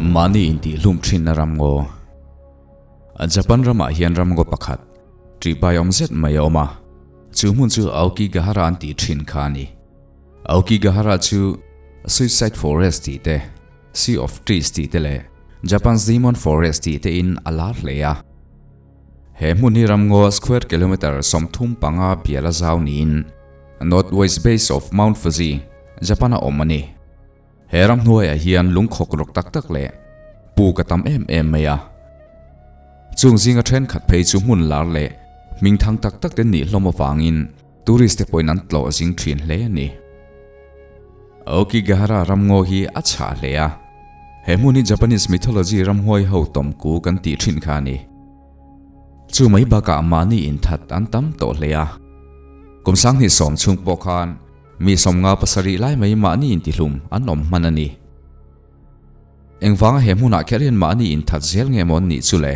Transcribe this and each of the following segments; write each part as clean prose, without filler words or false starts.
Mahni intihhlum thinna ramngaw. Japan ramah hian ramngaw pakhat, ṭihbai awm zet mai a awm a, chu hmun chu Aokigahara an tih thin kha a ni. Aokigahara chu Suicide Forest tih te, Sea of Trees tih te leh Japan's Demon Forest tih te in a lar hle a. He hmun hi ramngaw square kilometre 35 biala zau niin North West Base of Mount Fuji, Japan a awm a ni. He ramhnuaiah hian lungkhawk rawk tak tak leh puk a tam em em mai a. Chung zinga thenkhat phei chu hmun lar leh hmingthang tak tak te nih hlawm avangin tourist te pawhin an tlawh zing thin hle a ni. Aokigahara ramngaw hi a chhah hle a, he hmun hi Japanese mythology ramhuai ho tawmku kan tih thin kha a ni. Chu mai bakah mahni inthat an tam tawh hle a. Kum 2010 chhung pawh khan Mi 57 lai mai mahni intihlum an awm hman a ni. Engvanga he hmunah kher hian mahni inthat zel nge maw an nih chu le?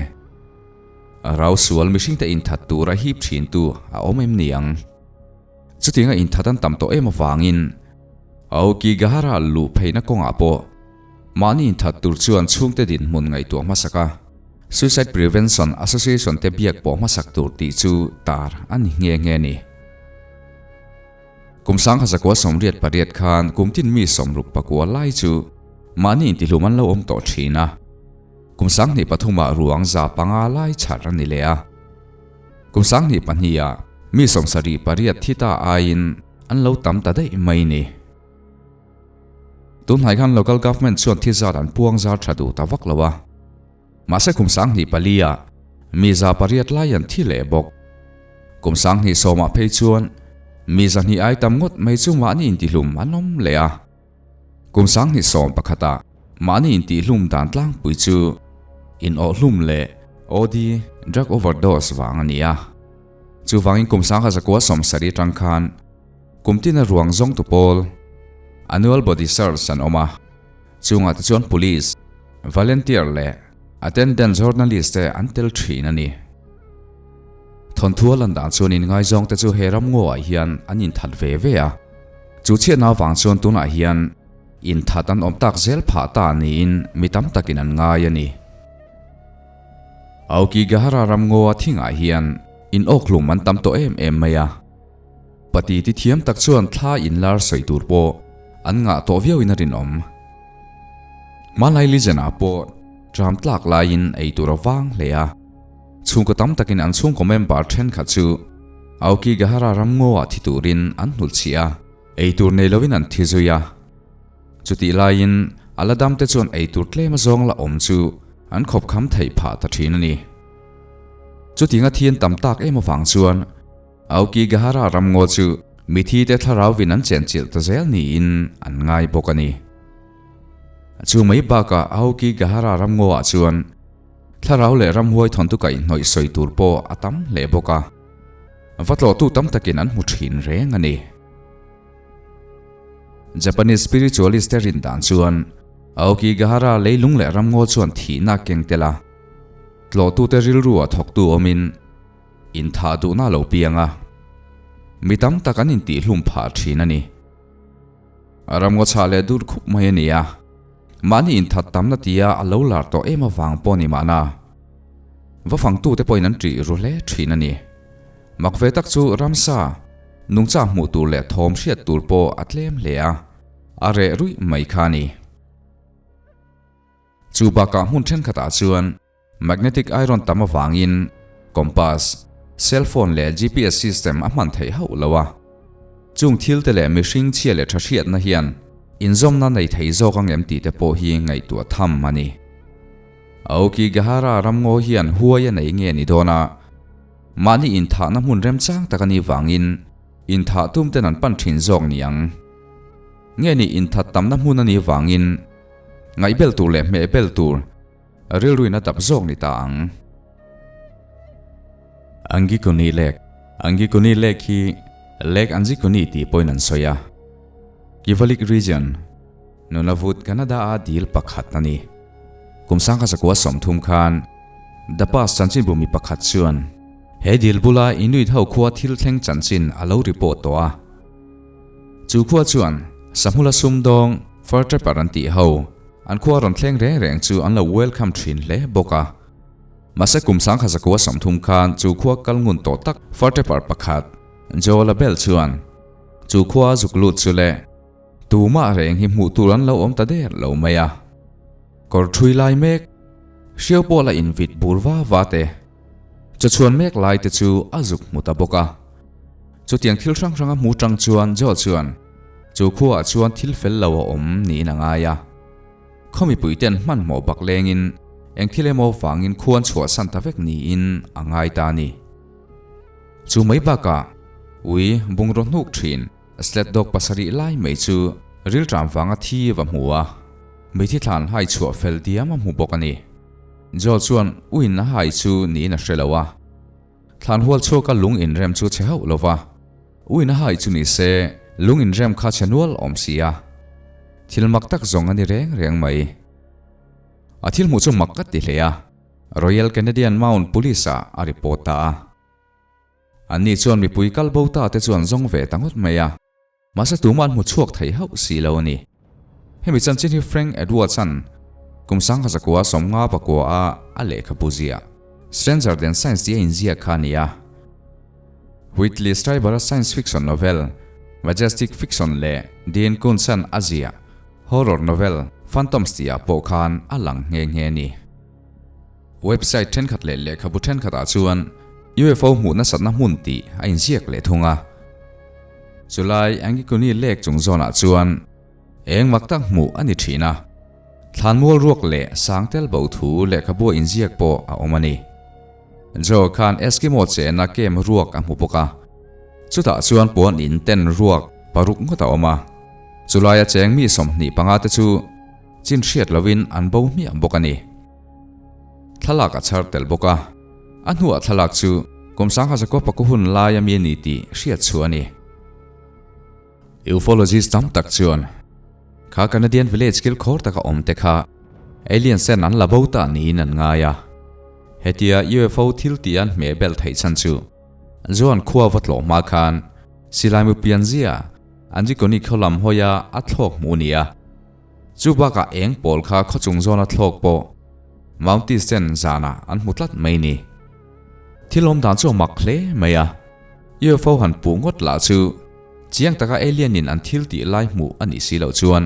Rau sual mihringte inthat tura hip thintu a awm em ni ang? Chutianga inthat an tam tawh em avangin Aokigahara luh pheihna kawngah pawh mahni inthat tur chuan chhungte dinhmun ngaihtuah hmasak a, Suicide Prevention Association te biak pawh hmasak tur tih chu tar a ni nghe nghe a ni. Kum 1988 khan kum tin mi 69 lai chu mahni intihlum an lo awm tawh thin a. Kum 2003 ah ruang 500 lai chhar a ni leh a. Kum 2002 ah mi 78 thi ta aiin an lo tam ta daih mai ni. Tunhnai khan local government chuan thi zat an puang zar tha duh ta vak lo a. Mahse kum 2004 ah mi 800 lai an thi leh bawk. Kum 2010 ah phei chuan mi 200 ai tam ngawt mai chu mahni intihlum an awm leh a. Kum 2011 ah mahni intihlum dan tlangpui chu inawhhlum leh OD, drug overdose, vang a ni a. Chuvangin kum 1970 atang khan kum tina ruang zawngtu pawl, annual body search, an awm a. Chungah te chuan police, volunteer leh attendant journalist te an tel thin a ni. Thawnthu a lan dan chuan inngaizawng te chu he ramngaw ah hian an inthat ve ve a, chu chhiatna avang chuan tunah hian inthat an awm tak zel phah ta niin mi tam takin an ngai a ni. Aokigahara ramngaw a thingah hian in awkhlum an tam tawh em em mai a. Pati ti thiam tak chuan thla inlar sawi tur pawh an ngah tawh viauin a rinawm. Hmanlai Legend-ah pawh tram tlak laiin ei tur a vang hle a, chhungkaw tam takin an chhungkaw member thenkhat chu Aokigahara ramngaw-ah thi turin an hnulchhiah a, ei tur nei loin an thi zui a. Chutih laiin a la damte chuan ei tur tlem azawng la awm chu an khawpkham theih phah ta thin a ni. Chutinga thian tam tak em avang chuan Aokigahara ramngaw chu mithite thlarauvin an chenchilh ta zel niin an ngai bawk a ni. Chu mai bakah Aokigahara ramngawah chuan thlarau leh ramhuai thawntu kaihhnawih sawi tur pawh a tam hle bawk a, va tlawhtu tam takin an hmu thin reng a ni. Japanese spiritualist te rin dan chuan Aokigahara leilung leh ramngaw chuan thihna a keng tel a, tlawhtute rilru a thawktu awmin, Inthah duhna a lo piang a, mi tam tak an intihhlum phah thin a ni. Ramngaw chhah leh dur khup mai a ni a, mahni inthat tamna tia a lo lar tawh em avang pawh ni mahna. Va fangtute pawhin an ṭih ru hle thin a ni. Mak ve tak chu ramsa, nungcha hmuh tur leh thawm hriat tur pawh a tlem hle a, a reh ruih mai kha a ni. Chu bakah hmun thenkhatah chuan Magnetic iron tam avangin compass, cell phone leh GPS system a hman theih hauh lo a. Chung thil te leh mihring chhia leh tha hriatna hian inzawmna nei thei zawk ang em tih te pawh hi ngaihtuah tham a ni. Aokigahara ramngaw hian huai a nei nge ni dawn a, mahni inthahna hmun remchang tak a nih vangin inthah tum ten an pan thin zawk ni ang. Nge ni inthat tamna hmun a nih vangin ngaihbel tur leh hmehbel tur Rilruin a dap zawk ni ta ang. Angikuni Lake, Angikuni Lake hi Lake Anjikuni tih pawhin an sawi a. Kivalliq Region, Nunavut, Canada-a dil pakhat a ni. Kum 1930 khan The Pass chanchinbu mi pakhat chuan he dil bula Inuit ho khua thil thleng chanchin a lo report tawh a. Chu khua chuan Sahmula sumdawng, fur trapper an tih ho, An khua rawn thleng reng reng chu an lo welcome thin hle bawk a. Mahse kum sangkha zakua 30 khan chu khua kal ngun tawh tak fur trapper pakhat Joe LaBelle chuan chu khua zuk lut chu le tumah reng hi hmuh tur an lo awm ta der lo mai a. Kawr thui lai mek, hriau pawh la invit bur va va te, chawchhuan mek lai te chu a zuk hmu ta bawk a. Chutiang thil hrang hrang a hmu tang chuan Joe chuan chu khuaah chuan thil fel lo a awm niin a ngai a. Khaw mipuiten hmanhmawh bak lengin eng thil emaw vangin khuan chhuahsan ta vek niin a ngai ta a ni. Chu mai bakah ui bungraw hnuk thin sled dog pasarih lai mai chu rilṭam vanga thi va hmu a, mithi thlan hai chhuah fel diam a hmu bawk a ni. Joe chuan uin a hai chu niin a hre lo a. Thlan hual chhuaka lung inrem chu chhe hauh lo va, uin a hai chu ni se lung inrem kha chhe nual awm si a. Thil mak tak zawng a ni reng reng mai. A thil hmuh chu mak ka ti hle a, Royal Canadian Mount Police-ah a report ta a. Anni chuan mipui kal bo ta te chuan zawng ve ta ngawt mai a. Mahse tumah an hmu chhuak thei hauh si lo a ni. Hemi chanchin hi Frank Edwards-a'n kum 1950 pakua-a a lehkhabu ziah Stranger Than Science tih a inziak kha a ni a. Whitley Strieber-a science fiction novel Majestic Fiction leh Dean Koontz-a'n a ziah horror novel Phantoms tihah pawh khan a lang nghe nghe a ni. Website thenkhat leh lehkhabu thenkhatah chuan UFO hmuh nasatna hmun tih a inziak leh thung a. Chulai Angikuni Lake chung zawnah chuan eng mak tak hmuh a ni thin a, thlanmual ruak leh sang tel bo thu lehkhabua inziak pawh a awm a ni. Joe khan Eskimo chenna kem ruak a hmu bawk a, chutah chuan puan in ten ruak paruk ngawt a awm a, chulaia cheng mi 25 te chu chin hriat lovin an bo hmiah bawk a ni. Thlalak a chhar tel bawk a, a hnuah thlalak chu kum 1900 paku hun lai ami a ni tih hriat chhuah a ni. Ufologist tam tak chuan kha Canadian village kilkhawr taka awm te kha aliens ten an la bo ta niin an ngai a. Hetia UFO thil tih an hmeh belh theih chhan chu Joan khua va tlawh hma khan silai mu pianzia Anjikoni khaw lam hawia a thlawk hmuh a ni a. Chu bakah eng pawl kha khawchung zawna thlawk pawh Mounties ten zanah an hmu tlat mai ni. Thil awm dan chu a mak hle mai a, UFO han puh ngawt lah chu chiang taka alien in an thil tih lai hmuh a nih si loh chuan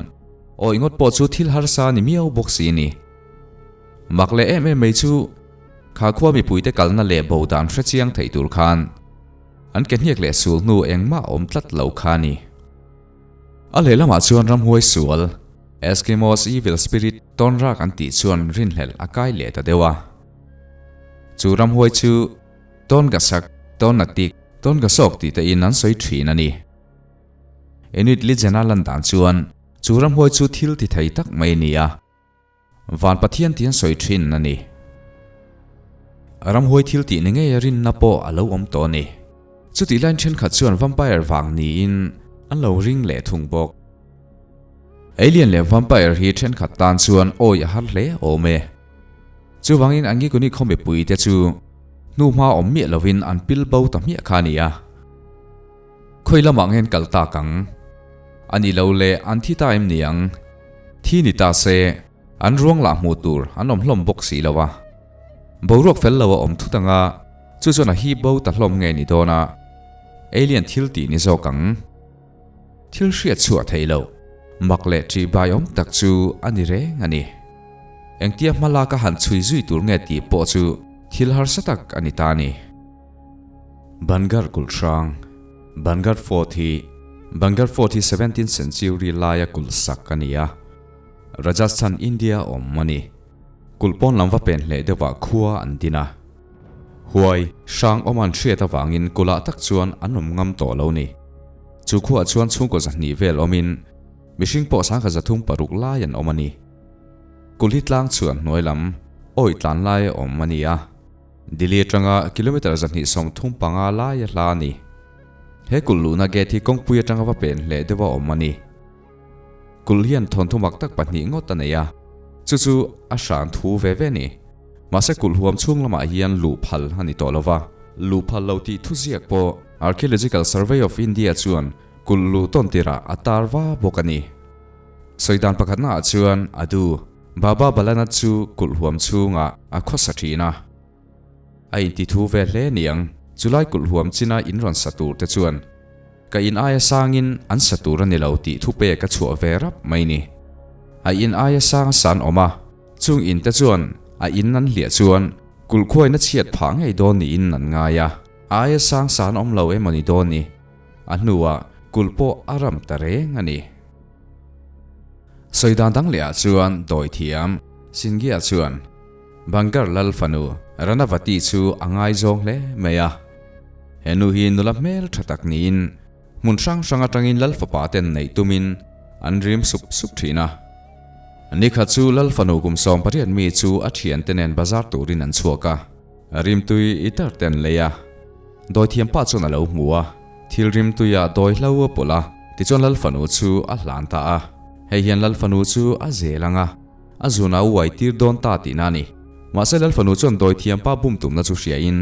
awih ngawt pawh chu thil harsa ni miau bawk si ni. Mak leh em em mai chu kha khua mipuite kalna leh bo dan hre chiang theih tur khan an ke hniak leh sul hnu engmah awm tlat lo kha a ni. A lehlamah chuan ramhuai sual, Eskimos evil spirit, tawnrak an tih chuan rinhlelh a kai leh ta deuh a. Chu ramhuai chu Tawngasak, Tawnatik, Tawngasawk tih te in an sawi thin a ni. Inuit legend a lan dan chuan chu ramhuai chu thil ti thei tak mai a ni a. Van Pathian tih an sawi thin a ni. Ramhuai thil tih ni ngei a rinna pawh a lo awm tawh a ni. Chutih laiin thenkhat chuan vampire vang niin an lo ring leh thung bawk. Alien leh vampire hi thenkhat tan chuan awi a har hle awm e. Chuvangin Angikuni khaw mipui te chu hnuhma awm miah lovin an pil bo ta hmiah kha a ni a. Khawi lamah ngen kal tak ang? A ni lo le, an thi ta em ni ang? Thi ni ta se, an ruang lah hmuh tur an awm hlawm bawk si lo a. Boruak fel lo a awm thut ang a, chu chuan a hip bo ta hlawm nge ni dawn a, alien thil tih ni zawk ang. Thil hriat chhuah theih loh, mak leh ṭih bai awm tak chu a ni reng a ni. Engtia hma lak a han chhui zui tur nge tih pawh chu thil harsa tak a ni ta a ni. Bangarh kulh hrang, Bangarh Fort hi Bangarh Fort hi 17th century laia kulh sak a ni a, Rajasthan, India a awm a ni. Kulh pawn lam va pen hleh deuhah khua an din a. Huai, hrang awm an hriat avangin kulhah tak chuan an awm ngam tawh lo ni. Chu khuaah chuan chhungkaw 200 vel awmin mihring pawh 36 lai an awm a ni. Kulh hi tlang chhuan hnuai lam, awih tlan laia awm a ni a. Delhi atanga kilometre 235 lai a hla a ni. He kulh luhna gate hi kawngpui atanga va pen hleh deuh a awm a ni. Kulh hian thawnthu mak tak pahnih ngawt a nei a, chu chu a hran thu ve ve a ni. Mahse kulh huam chhung lamah hian luh phal a ni tawh lo va. Luh phal lo tih thuziak pawh Archaeological Survey of India chuan kulh luh tawn tirah a tar va bawk a ni. Sawi dan pakhatnaah chuan a du. Baba Balanath chu kulh huam chhungah a khawsa thin a. A inti thu ve hle niang, chulai kulh huam china in rawn sa tur te chuan ka in aia sangin an sa tur a ni lo tih thu pek a chhuah ve rap mai ni. A in aia sang a san awm a, chung in te chuan a in an hliah chuan kulh khuain a chhiat phah ngei dawn niin an ngai a, a aia sang san awm lo emaw ni dawn ni, a hnuah kulh pawh a ram ta reng a ni. Sawi dan dang lehah chuan dawithiam Singhia chuan Bangar lal fanu Ranavati chu a ngaizawng hle mai a. He nu hi nula hmel tha tak niin hmun hrang hrang atangin lal fapa ten neih tumin an rim sup sup thin a. Nikhat chu lal fanu kum 18 mi chu a thiante nen bazar turin an chhuak a, rimtui i tar ten lei a. Dawithiam pa chuan a lo hmu a, thil rimtuia dawi hlo a pawlh a, tichuan lal fanu chu a hlan ta a. Hei hian lal fanu chu a zel ang a. A zun a uai tir dawn ta tihna a ni. Mahse Lalfanu chuan dawithiam pa bum tumna chu hriain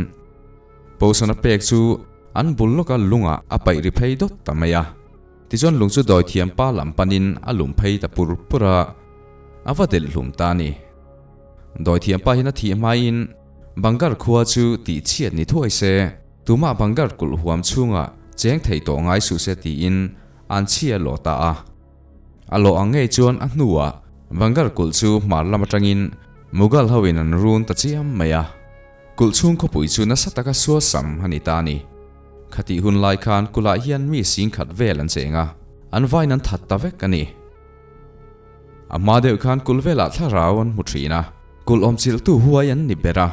Poson a pek chu an bul lawka lungah a paih ri phei dawt ta mai a. Tichuan lung chu dawithiam pa lam panin a lum phei ta pur pur a, a va delh hlum ta a ni. Dawithiam pa hian a thih hmain Bangar khua chu tih chhiat ni thuai se, tumah Bangar kulh huam chhungah cheng thei tawh ngai suh se tiin an chhia lawh ta a. A lawh ang ngei chuan a hnuah Vangar kulh chu hmar lam atangin Mughal hoin an run ta chiam mai a. Kulh chhung khawpui chu nasa taka sualsam a ni ta a ni. Khatih hun lai khan kulhah hian mi singkhat vel an cheng a, an vain an that ta vek a ni. A hma deuh khan kulh velah thlarau an hmu thin a, kulh awmchilhtu huai an ni ber a.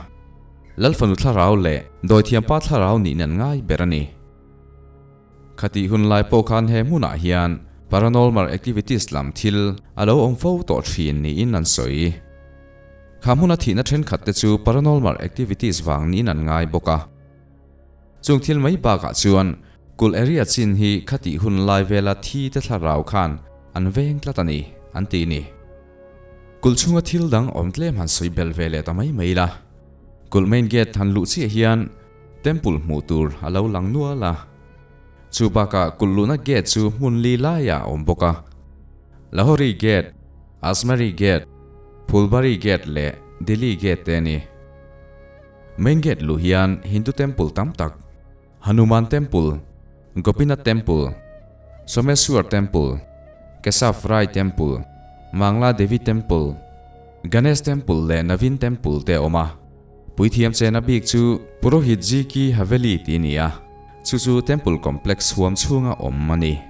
Lalfanu thlarau leh Dawithiampa thlarau niin an ngai ber a ni. Khatih hun lai pawh khan he hmunah hian paranormal activities lam thil a lo awm fo tawh thin niin an sawi. Kha hmuna thihna thenkhat te chu paranormal activities vang niin an ngai bawk a. Chung thil mai bakah chuan kulh area chin hi khatih hun lai vela thi te thlarau khan an veng tlat a ni, an ti ni. Kulh chhunga thil dang awm tlem han sawi belh ve leh ta mai mai la. Kulh main gate han luh chiah hian Temple hmuh tur a lo lang nual a, chu bakah kulh luhna gate chu hmun li laiah a awm bawk a. Lahori Gate, Asmari Gate, Phulbari Gate leh Delhi Gate te a ni. Main gate luh hian Hindu temple tam tak, Hanuman Temple, Gopinath Temple, Someswar Temple, Keshav Rai Temple, Mangla Devi Temple, Ganesh Temple leh Navin Temple te a awm a. Puithiam chena bik chu Purohit Ji Ki Haveli tih a ni a, chu chu temple complex huam chhunga awm a ni.